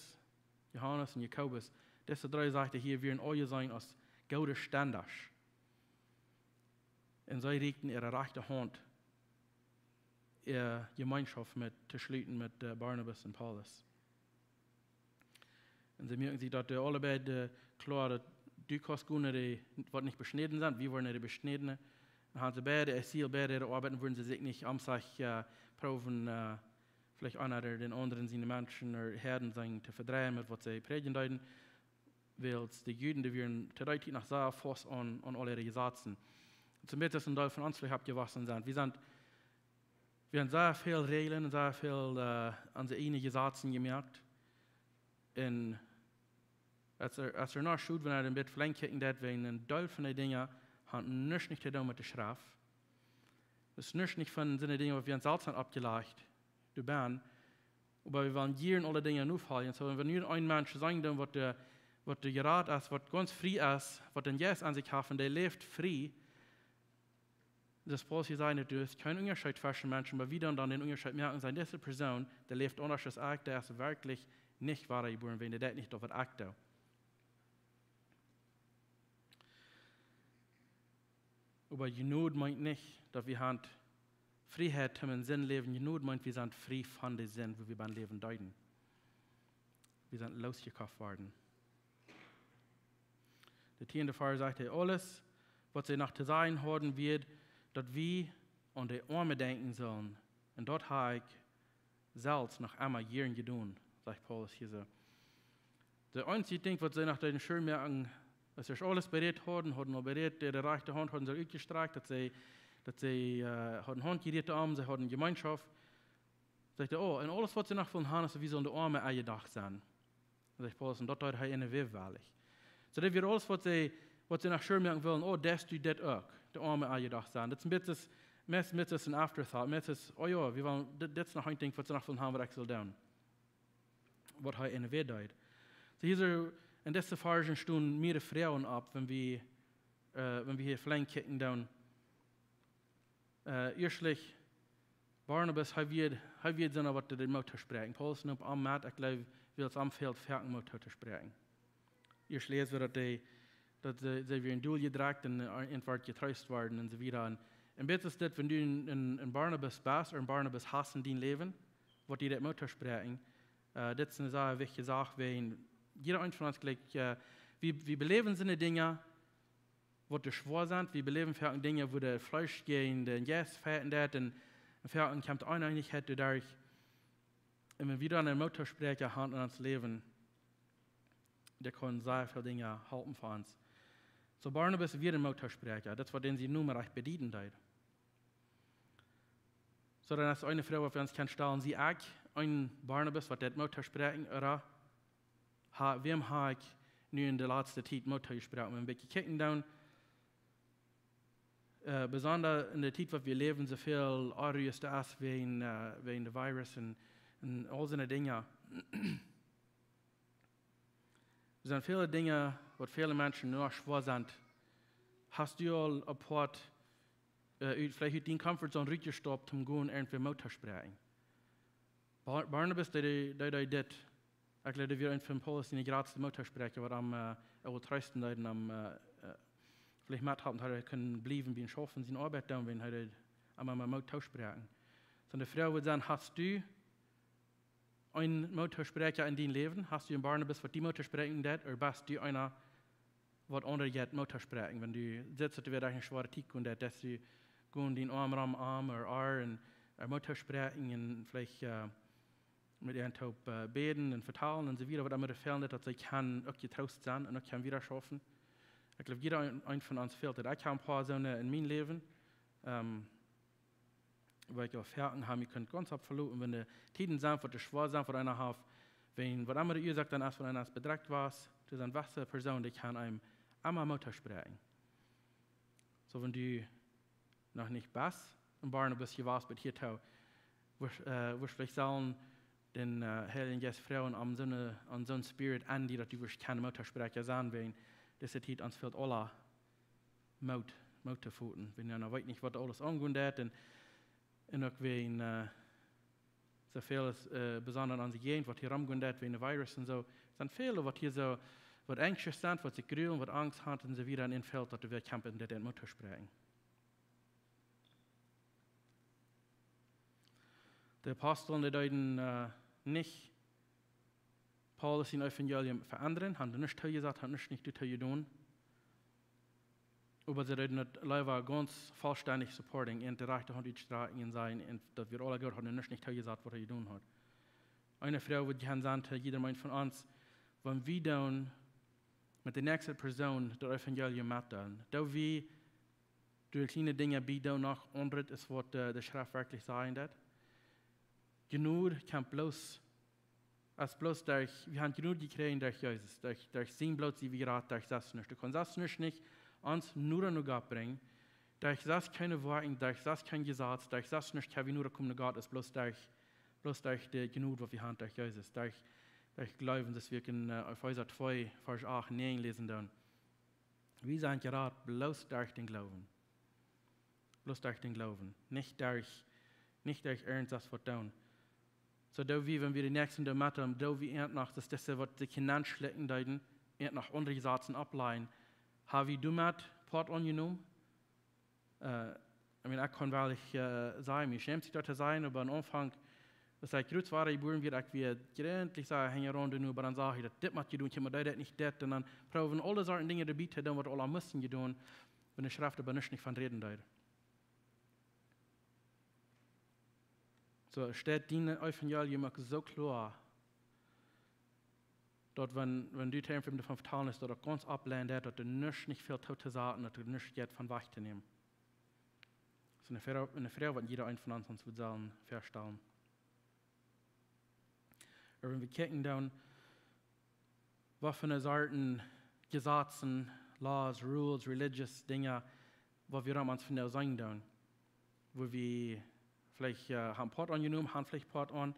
Johanes un Jakobus, dise dree, sajcht hee hia, wieren aunjeseenen aus goode Stendasch. Un see rieekjten äare rajchte Haunt, äare Jemeenschoft met, to schluten met, äh, Barnabas un Paulus. Un see moakten sikj daut, äh, aule beid, äh, kloa, daut du kaust gonen, dee waut nich beschnäden sent, wie woaren de Beschnädne. Un haben see beid, ekj see, beid äare Oabeiten wudden see sikj nich aum Sach, äh, proowen, äh, veleicht eena dän aundren siene Menschen ooda Häaden sennen to vedreien met waut see prädjen deeden, wiels de Juden, dee wieren to dee Tiet noch sea faust aun, aun aule äare Jesazen. Toom Biespel, een Deel von ons veleicht oppjewossen sent. Wie sent, wie haben sea väl Räajlen un sea väl, äh, aun onse ieejne Jesazen jemoakt. Un aus wie, aus wie no Schult, wan wie een bät velenjd kjikjen, daut wie een Deel von de Dinja haben nuscht nich to doonen met de Schreft. Daut es nuscht nich von, sent de Dinja, waut wie ons selfst haben oppjelajcht, doa bennen. Oba wie wellen hia aule Dinja nofoljen. Soo, wan wie nu een Mensch seenen doonen, waut de, waut de jerat es, waut gaunz frie es, waut dän Jeist aun sikj haft un dee läft frie, daut es Paulus hia sajen, daut es kjeen Unjascheet tweschen Menschen, oba wie dan, dan dän Unjascheet moaken, sajen, dise Persoon, dee läft aundasch aus ekj, dee es werkjlich nich wada jebuaren, wan dee deit nich daut, waut ekj doo. Oba Jnod meent nich, daut wie haben Frieheit, toom en Sind läwen. Jnod meent, wie sent frie von de Sind, wua wie bennen läwen deeden. Wie sent losjekoft worden. De tieende Varsch sajcht hee, aules, waut see noch to sajen hauden, wia, daut wie aun de Oame denkjen sullen. Un daut hab ekj selfst noch emma jieren jedonen, sajcht Paulus hia soo. De eensje Dinkj, waut see noch deeden schua moaken, aus see aules berät hauden, hauden aul berät, de, de rajchte Haunt hauden see utjestrakjt, daut see, daut see, äh, hauden Haunt jerieet aun, see hauden Jemeenschoft. Sajcht hee, oh, un aules, waut see noch wullen haben, es, wie sullen de Oame aunjedocht sennen. Sajcht Paulus, un daut deed hee en de Wiewalich. Soo, daut wia aules, waut see, waut see noch schua moaken wullen, oh, daut du daut uk, de Oame aunjedocht sennen. Daut es een bät, meist, meist es een afterthought, meist es, oh jo, wie wellen, dit, dit es noch een Dinkj, waut see noch wullen haben, waut ekj saul doonen. Waut hee en de Wiewalich deed. Soo, hia soo, en dise Varschen stonen mea Froagen opp, wan wie, äh, wan wie hia velenjd kjikjen doonen. Äh, ieeschtlich, Barnabas, hee wia, hee wia soona, waut dee Moot toospräakjen. Paulus nemt am met, ekj jleew, wiels am fält foaken Moot tootospräakjen. Ieescht läs wie, daut dee, daut see, see wieren doll jedrekjt un, äh, un wort jetreest worden un soo wieda. Un, un dit es dit, wan du een, een, een Barnabas best, ooda een Barnabas hast en dien Läwen, waut die daut Moot toospräakjen. Äh, dit es eene sea wichtje Sach, wan jieda eent von ons jlikj, äh, wie, wie beläwen soone Dinja, waut doa schwoa sent. Wie beläwen foaken Dinja, wua daut Fleesch jäajen dän Jeist fajchten deit, un, un foaken kjemt Oneenichkjeit doaderch. Un wan wie dan een Moot toospräakja haben en ons Läwen, dee kaun sea väl Dinja halpen fa ons. Soo Barnabas wia een Moot toospräakja, daut es waut dän sien Nomen rajcht bedieden deed. Soo, dan es eene Froag, waut wie ons kjennen stalen, sie ekj een Barnabas, waut daut Moot toospräakjen, ooda ha, wäm hab ekj nu en de latste Tiet Moot toojesproaken? Wan wie een bät kjikjen doonen, äh, besonda en de Tiet, waut wie läwen, soo väl Onrust es wäajen, äh, wäajen de Virus un, un aul soone Dinja. Doa sent väle Dinja, waut väle Menschen nu schwoa sent, Hast du aul een poat, äh, ut, veleicht ut dien Comfort Zone rutjestaupt, om gonen irjentwäm Moot to spräakjen? Bar-, Barnabas, dee, dee, dee deed dit. Ekj jleew, daut wia eent von Paulus siene jratste Mootspräakja, waut am, äh, uk treesten deed un am, äh, äh, veleicht methalpen, daut hee kunn bliewen biem Schaufen, siene Oabeit doonen, wan hee deed am, am Moot toospräakjen. Soo, de Froag wudd sennen: Hast du een Mootspräakja en dien Läwen? Hast du een Barnabas, waut die Moot spräakjen deed? Ooda best du eena, waut aundre jeit Moot spräakjen? Wan du sitst, daut du wada eene schwoare Tiet hast, daut du gonen dän Oarm rom am ooda äa un, äh, Moot spräakjen un veleicht, äh, met an toop, äh, bäden un vetalen un soo wieda, waut emma doa fält, daut see kjennen uk jetroost sennen un uk kjennen wieda schaufen. Ekj jleew, jieda een, een von ons fält daut. Ekj hab een poa soone en mien Läwen, ähm, wua ekj aul foaken hab mie kunt gaunz opp veloten, wan de Tieden sent, waut de schwoa sent, waut eena haft, wan, waut emma de Uasoak dan es, wan eena es bedrekjt wia, doa sent jewesse Persoonen, dee kjennen eenem emma Moot spräakjen. Soo, wan du noch nich best een Barnabas jewast best hia too, wurscht, äh, wurscht veleicht sellen dän, äh, Heiljen Jeist froagen, om soone, om soon Spirit en die, daut du wurscht kjennen Mootspräakja sennen, wan dise Tiet ons fält aula Moot, Moot to foten. Wan eena weet nich, waut aules aungonen deit un, un uk wan, äh, soo väl es, äh, besonda aun de Jäajent, waut hia romgonen deit, wan de Virus un soo. Sent väle, waut hia soo, waut anxious sent, waut sikj grulen, waut Angst haben un soo wieda, un an fält daut, doa wada kjennen, daut Moot spräakjen. De Apostel, dee deeden, äh, nich Paulus sien Evangelium veendren, haben nuscht toojesajcht, haben nuscht nich doatoo jedonen. Oba see deeden daut leewa gaunz vollstendich supporting un de rajchte Haunt utstrakjen un sajen, un daut wia aula goot, haben nuscht nich toojesajcht, waut hee jedonen haud. Eene Froag wudd ekj gonen sajen to jieda eenen von ons: Wan wie dan met de näakjste Persoon daut Evangelium metdeelen, doo wie derch kjliene Dinja bie doonen noch aundret aus waut, äh, de Schreft werkjlich sajen deit? Jnod kjemt bloos, es bloos derch, wie haben Jnod jekjräajen derch Jesus, derch, derch sien Bloot sent wie jerat, derch selfst nuscht. Du kaust selfst nuscht nich ons noda no Gott brinjen, derch selfst kjeene Woakjen, derch selfst kjeen Jesaz, derch selfst nuscht kjenn wie noda komen no Gott, es bloos derch, bloos derch de Jnod, waut wie haben derch Jesus, derch, derch Gloowen, daut wie en, äh, Efeesa twee, Varsch acht un näajen läsen doonen. Wie sent jerat bloos derch dän Gloowen. Bloos derch dän Gloowen. Nich derch, nich derch irjentwaut waut doonen. Soo doo wie, wan wie de Näakjste doamet doonen, doo wie an noch, daut dise, waut sikj hinanschlikjen deeden, an noch aundre Jesazen oppläajen. Hab wie doamet Poat aunjenomen? Äh, I mean, ekj kaun werkjlich, äh, sajen, mie schämt sikj daut to sajen, oba aum Aunfank, aus ekj jrod wia jebuaren, wia ekj wada jrintlich soo hinjaraun, nu, oba dan sach ekj daut dit mott jedonen, kjikj mol, dee deit nich dit, un dan proowen aule Sorten Dinja doabie to doonen, waut aula musten jedonen, wan de Schreft oba nuscht nich von räden deed. Soo, steit dien Evangelium uk soo kloa, daut wan, wan du irjentwäm doavon vetalen deist, daut et gaunz oppleent, daut du nuscht nich väl too to sajen, daut du nuscht jeit von wajch to nämen. Daut es eene Froag, eene Froag, waut jieda eena von ons, ons wudd sellen faststalen. Oba wan wie kjikjen dan, waut fa eene Sorten Jesazen, laws, rules, religious Dinja, waut wie rom ons vondoag seenen doonen, wua wie veleicht, äh, haben Poat aunjenomen, haben veleicht Poat aun,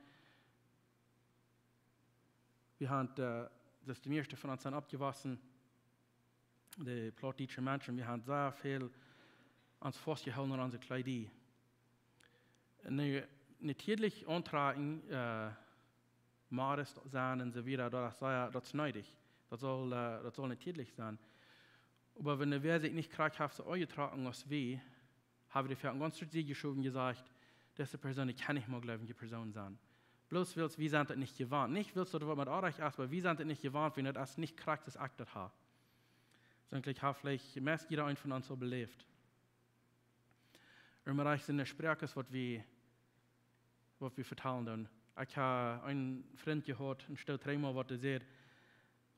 wie haben, äh, daut de mieeschte von ons sent oppjewossen, de plautdietsche Menschen, wie haben sea väl ons faustjehoolen aun onse Kjleeda. Nu, natieedlich auntrakjen, äh, modest sennen un soo wieda, daut es sea, daut es needich. Daut saul, äh, daut saul natieedlich sennen. Oba wan wäa sikj nich krakjt haft soo aunjetrocken aus wie, hab wie doafäa een gaunz Stoot Sied jeschowen un jesajcht, dise Persoon, dee kaun nich mea jleewje Persoon sennen. Bloos wiels wie sent daut nich jewant. Nich wiels daut waut met Onrajcht es, oba wie sent daut nich jewant, wan daut es nich krakjt aus ekj daut hab. Soo, ekj hab veleicht meist jieda eena von ons aul beläft. Oba uk sent de Sproakes, waut wie, waut wie vetalen doonen. Ekj hab eenen Frint jehaut, een Stoot Trema, waut dee säd,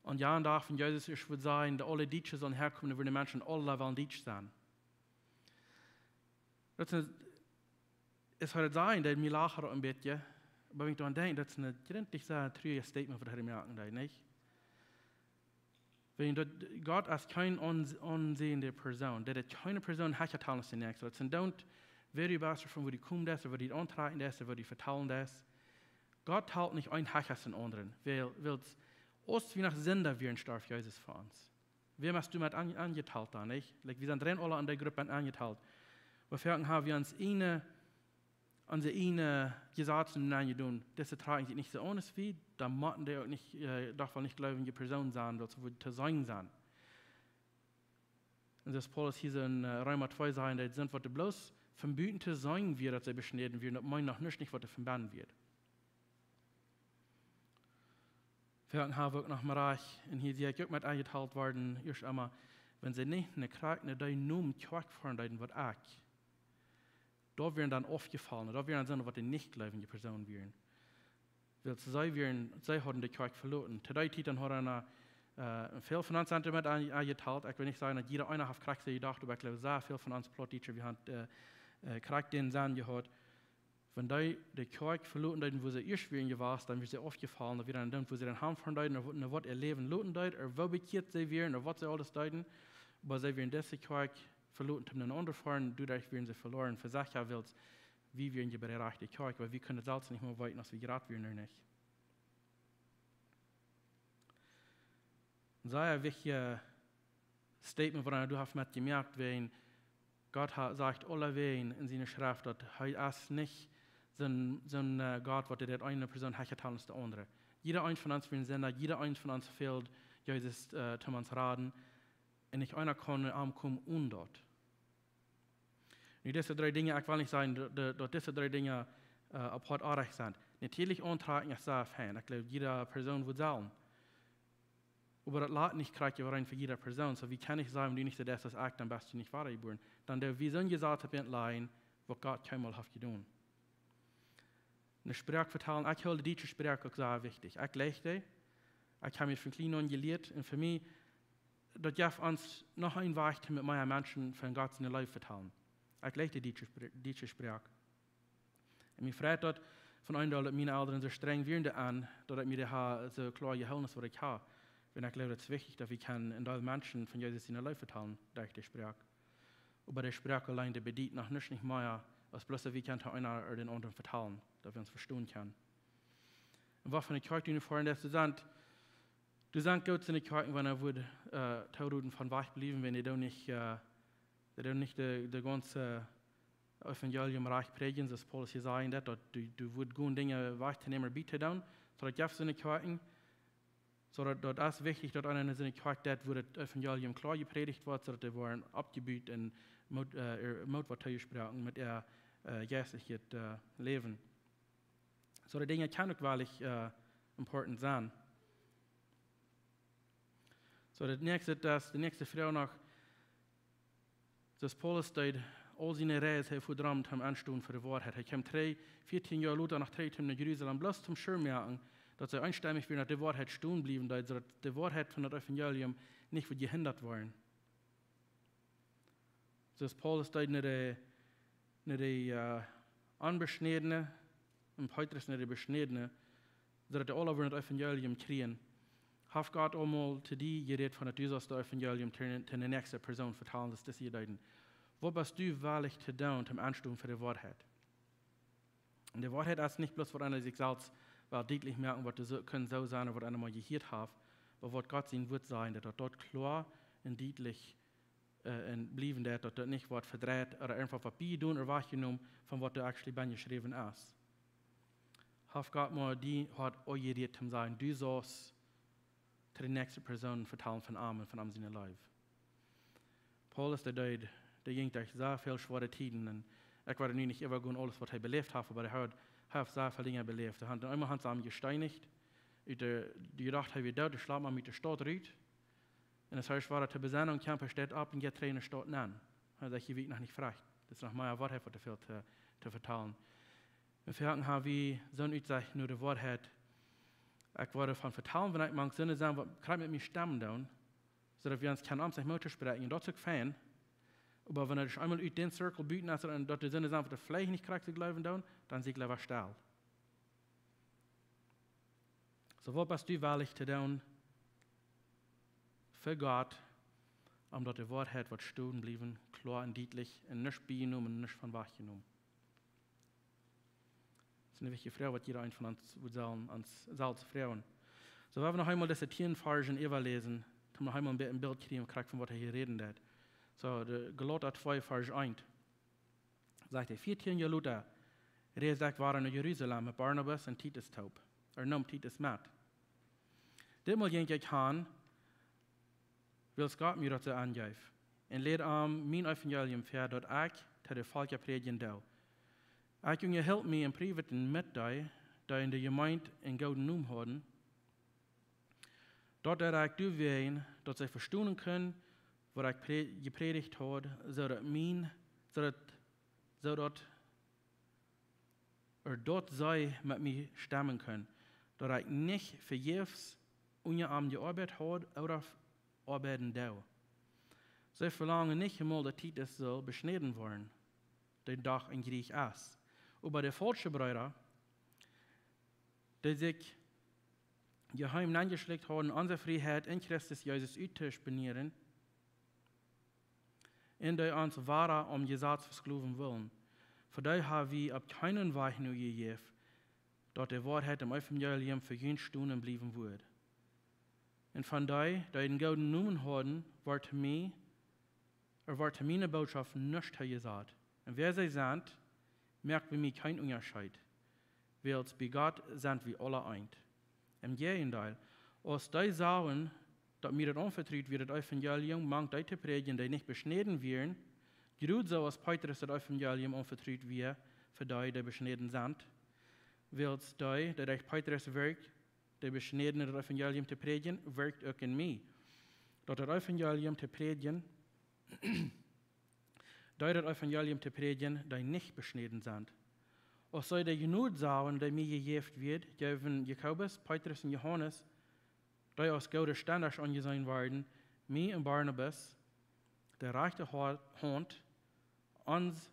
aun dän Dach von Jesus, ekj wudd sajen, daut aule Dietsche sellen häakomen, dan wudden de Menschen aula wellen Dietsch sennen. Daut es, es hee daut sajen, daut mie lachd een bät, oba wan ekj doaraun denkj, daut es een jrintlich sea truajet Statement, waut hee moaken deed, nich? Wan daut, Gott es kjeen ons-, aunseende Persoon, daut et kjeene Persoon hecha talen aus de näakjste. Daut sent, don't worry about von wua du komen deist, ooda waut du auntrakjen deist, ooda waut du vetalen deist. Gott talt nich een hecha aus dän aundren, wiels, wiels aus wie noch Sinda wieren, storf Jesus fa ons. Wäa hast du met aun-, aunjetalt dan, nich? Like, wie sent rein aule aun dee Grupp aunjetalt. Wie foaken ha wie ons eene, onse eene Jesazen aunjedonen, dise trakjen sikj nich soo aun aus wie, dan motten dee uk nich, äh, doch woll nich jleewje Persoonen sennen, daut see woaren to seenen sennen. Un soo aus Paulus hia en, äh, Reema twee sajcht, daut sent waut dee bloos von buten to seenen wieren, daut see beschnäden wieren, daut meent noch nich, nich waut doa von bennen wia. Foaken ha wie uk noch mea rajcht, un hia sie ekj uk met aunjetalt worden, ieescht emol, wan see nich ne Kjoakj, ne dee Nomen Kjoakj foaren deeden waut ekj. Doa wieren dan aufjefollen, doa wieren dan soo waut dee nich jleewje Persoonen wieren. Wiels see wieren, see hauden de Kjoakj veloten. To dee Tiet dan haud eena, äh, väl von ons sent doamet aun-, aunjetalt. Ekj well nich sajen daut jieda eena haft krakjt soo jedocht, oba ekj jleew sea väl von ons Plautdietsche, wie haben, äh, äh, krakjt dän Senn jehaut. Wan dee de Kjoakj veloten deeden, wua see ieescht wieren jewast, dan wieren see aufjefollen, daut wia dan, wua see dan han foaren deeden, ooda wua, ooda waut äa Läwen loten deed, ooda woo bekjieet see wieren, ooda waut see aules deeden. Oba see wieren dise Kjoakj veloten, om no ne aundre foaren, doaderch wieren see veloaren. Fa sikj wiels, wie wieren je bie de rajchte Kjoakj, oba wie kunnen selfst nich mea weeten, aus wie jerat wieren ooda nich. Een sea wichtjet Statement, waut eena doa haft met jemoakt, wan Gott ha-, sajcht aulawäajen en siene Schreft, daut hee es nich soon, soon, äh, Gott, waut dee eene Persoon hecha talen aus de aundre. Jieda eent von ons, wie sent doa, jieda eent von ons fält Jesus, äh, toom ons raden. Un nich eena kaun aunkomen onen daut. Nu, dise dree Dinja, ekj well nich sajen, daut, daut, daut dise dree Dinja, äh, opp Hoat oajch sent. Natieelich auntrakjen es sea fein. Ekj jleew, jieda Persoon woat sellen. Oba daut lat nich krakjt äwareen fa jieda Persoon. Soo, wie kjennen nich sajen, wan du nich soo deist aus ekj, dan best du nich wadajebuaren. Dan doo wie soon Jesaz opp an lajen, waut Gott kjeenmol haft jedonen. Ne Sproak vetalen, ekj hilt de dietsche Sproak uk sea wichtich. Ekj leew dee. Ekj hab mie von kjlien aun jelieet. Un fa mie, daut jeft ons noch een Wajch, met mea Menschen von Gott siene Leew vetalen. Ekj leew de dietsche Spr-, dietsche Sproak. Un mie freit daut von een Deel, daut miene Elren soo strenj wieren doaraun, daut ekj mie doa ha, soo kloa jehoolen es waut ekj ha. Wiels ekj jleew, daut es wichtich, daut wie kjennen een Deel Menschen von Jesus siene Leew vetalen, derch de Sproak. Oba de Sproak auleen, dee bediet noch nich, nich mea, aus bloos daut wie kjennen eena dän aundren vetalen, daut wie ons vestonen kjennen. Un waut fa ne Kjoakj du nu foaren deist, doa sent, doa sent goode Kjoakjen, wan eena woat, äh, tooroden von wajchbliewen, wan dee doonen nich, äh, dee doonen nich de, de gaunze Evangelium rajcht prädjen, soo aus Paulus hia sajcht, daut, daut du, du woascht goode Dinja wajchtonämen, bietodoonen, soo daut jeft soone Kjoakjen. Soo daut, daut es wichtich, daut eena en soone Kjoakj deit, wua daut Evangelium kloa jeprädicht woat, soo daut dee woaren oppjebut un Moot, äh, äa Moot woat toojesproaken met äa, äh, jeistlichet, äh, Läwen. Soo, dee Dinja kjennen uk werkjlich, äh, important sennen. Soo, daut näakjste, daut es de näakjste Froag noch, soo aus Paulus deed, aul siene Reis, hee foa rom toom enstonen fa de Woarheit. Hee kjeem trigj, vieetieen Joa lota noch trigj toom no Jerusalem, bloos toom sure moaken, daut see eenstemmich wieren, daut de Woarheit stonen bliewen deed, soo daut de Woarheit von daut Evangelium nich wudd jehindat woaren. Soo aus Paulus deed no de, no de, äh, Onbeschnädne un Petrus no de Beschnädne, soo daut dee aula wudden daut Evangelium kjrieen. Haft Gott aul mol to die jerät von daut du sust daut Evangelium to, to de näakjste Persoon vetalen, daut es dise Iedeen. Waut best du wellich to doonen, om enstonen fa de Woarheit? Un de Woarheit es nich bloos waut eena sikj selfst well dietlich moaken, waut dee soo, kaun soo sennen, ooda waut eena mol jehieet haft, oba waut Gott sien Wuat sajcht, daut daut kloa un dietlich, äh, un bliewen deit, daut daut nich woat vedreit ooda irjentwaut woat biejedonen ooda wajchjenomen von waut doa actually benn jeschräwen es. Haft Gott mol die Hoat aunjerieet om to sajen, du sust to de näakjste Persoon vetalen von am un von am siene Leew. Paulus, dee deed, dee jinkj derch sea väl schwoare Tieden. Un ekj woa nu nich äwagonen aules waut hee beläft haft, oba hee haud, hee haud sea väl Dinja beläft. Hee haud, eemol hauden see am jesteenicht. Ut de, dee docht, hee wia doot, dee schlapt am ut de Staut rut. Un aus hee schwoa to besennen kjeem, hee steit opp un jeit trigj enne Staut nenn. Hee sajcht, hia wia ekj noch nich frie. Daut es noch mea Woarheit waut doa fält to, to vetalen. Un foaken ha wie soon Utsecht no de Woarheit. Ekj woa von vetalen, wan ekj mank soone sent, waut krakjt met mie stemmen doonen, soo daut wie ons kjennen om sikj Moot toospräakjen. Un daut es uk fein. Oba wan daut eemol ut dän Circle buten es un daut dee soone sent, waut veleicht nich krakjt soo jleewen doonen, dan sie ekj leewa stell. Soo, waut best du wellich to doonen fa Gott, om daut de Woarheit woat stonen bliewen, kloa un dietlich, un nuscht biejenomen, nuscht von wajchjenomen? Daut es ne wichtje Froag, waut jieda eena von ons woat sellen, ons selfst froagen. Soo, wie wellen noch eemol dise tieen Varzen äwaläsen, Om noch eemol een bät een Bilt kjrieen, krakjt von waut hee hia räden deit. Soo, de Galata twee, Varsch eent. Sajcht hee: Vieetieen Joa lota reisd ekj wada no Jerusalem met Barnabas un Titus toop. Ea neem Titus met. Ditmol jinkj ekj han, wiels Gott mie daut soo aunjeef, un läd am mien Evangelium väa, daut ekj to de Velkja prädjen doo. Ekj unjahilt mie em Privaten met dee, dee en de Jemeent eenen gooden Nomen hauden. Daut deed ekj doawäajen, daut see vestonen kunnen, waut ekj prä-, jeprädicht haud, soo daut mien, soo daut, soo daut, ea daut see met mie stemmen kunnen, daut ekj nich vejäfs unja an jeoabeit haud ooda f-, oabeiden doo. See velangen nich emol, daut Titus sull beschnäden woaren, dee doch een Jriech es. Oba de faulsche Breeda, dee sikj jeheem nenjeschlikjt hauden, onse Frieheit en Christus Jesus uttospionieren, un dee ons wada aum Jesaz vesklowen wullen, fa dee ha wie opp kjeenen Wajch nojejäft, daut de Woarheit em Evangelium fa junt stonen bliewen wudd. Un von dee, dee eenen gooden Nomen hauden, wort mie, ea wort miene Bootschoft nuscht jesajcht. Un wäa see sent, moakt bie mie kjeen Unjascheet, wiels bie Gott sent wie aula eent. Em Jäajendeel, aus dee sagen, daut mie daut aunvetrut wia, daut Evangelium mank dee to prädjen, dee nich beschnäden wieren, jrod soo aus Petrus daut Evangelium aunvetrut wia fa dee, dee beschnäden sent, wiels dee, dee derch Petrus wirkjt, dee beschnäden, daut Evangelium to prädjen, wirkjt uk en mie, daut daut Evangelium to prädjen, dee daut Evangelium to prädjen, dee nich beschnäden sent. Aus see de Jnod sagen, dee mie jejäft wort, jeewen Jakobus, Petrus un Johanes, dee aus goode Stendasch aunjeseenen worden, mie un Barnabas, de rajchte Ho-, Haunt, ons,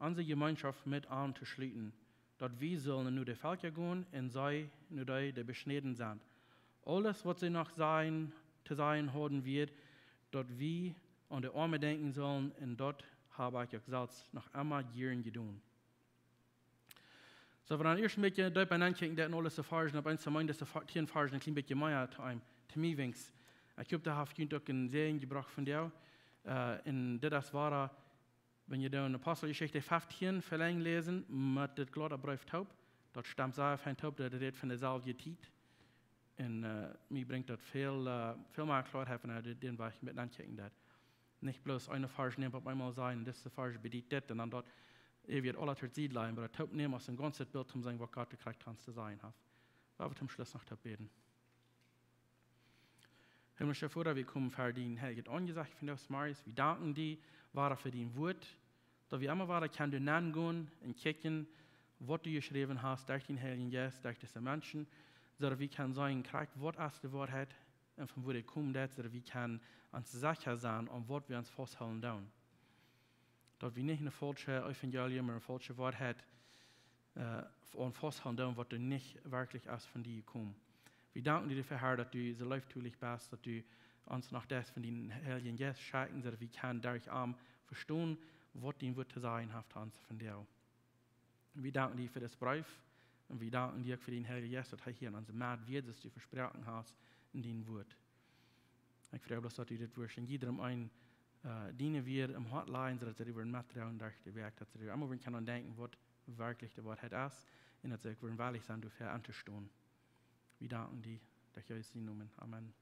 onse Jemeenschoft met an to schluten, daut wie sullen no de Velkja gonen un see no dee, dee beschnäden sent. Aules, waut see noch sajen, to sajen hauden, wia, daut wie aun de Oame denkjen sullen, un daut hab ekj uk selfst noch emma jieren jedonen. Soo, wan wie dan ieescht een bät deepa nenkjikjen, daut en aule Varschen, opp eent to meen, daut de Tieen Varschen een kjlien bät mea to eenem, to mie wiens. Ekj hop, daut haft junt uk een Säajen jebrocht von dee. Ä, un dit es wada, wan jie dan Aposteljeschicht feftieen velenjd läsen, met dit Galatabreef toop, daut stemt sea fein toop, daut rät von deselwje Tiet. Un, ä, mie brinjt daut väl, ä, väl mea Kloaheit, wan wie dit, dän Wajch met nenkjikjen daut. Nich bloos een Varsch nämen opp eemol sajen, dise Varsch bediet dit un dan daut, ea wie daut aula to Sied lajen, oba daut toop nämen aus een gaunzet Bilt, om seenen, waut Gott de Kraft ons to sajen haft. Lot ons toom Schluss noch toop bäden. Himmlischa Voda, wie komen ver dien heiljet Aunjesecht vondoag zemorjes. Wie danken die, Voda, fa dien Wort, daut wie emma wada kjennen doa nenn gonen un kjikjen, waut du jeschräwen hast derch dien Heiljen Jeist, derch dise Menschen, soo daut wie kjennen seenen, krakjt waut es de Woarheit un von wua dee kjemt, daut, soo daut wie kjennen ons secha sennen, aun waut wie ons fausthoolen doonen. Daut wie nich een faulschet Evangelium ooda eene faulsche Woarheit, ä, aun fausthoolen doonen, waut doa nich werkjlich es von die jekomen. Wie danken die doafäa, Herr, daut du soo leeftolich best, daut du ons noch deist von dien Heiljen Jeist schenkjen, soo daut wie kjennen derch am vestonen, waut dien Wort to sajen haft ons vondoag. Wie danken die fa disen Breef un wie danken die uk fa dien Heiljen Jeist, daut hee hia en onse Medd wia, soo aus du vesproaken hast en dien Wort. Ekj froag bloos, daut du dit wurscht en jiedrem eenen, ä, diene Wieed em Hoat lajen, soo daut see doa metdroagen derch de Wäakj, daut see doa emma wada kjennen aun denkjen, waut werkjlich de Woarheit es, un daut see uk wada wellich sent, doafäa auntostonen. Wie danken die, derch Jesus sienen Nomen. Amen.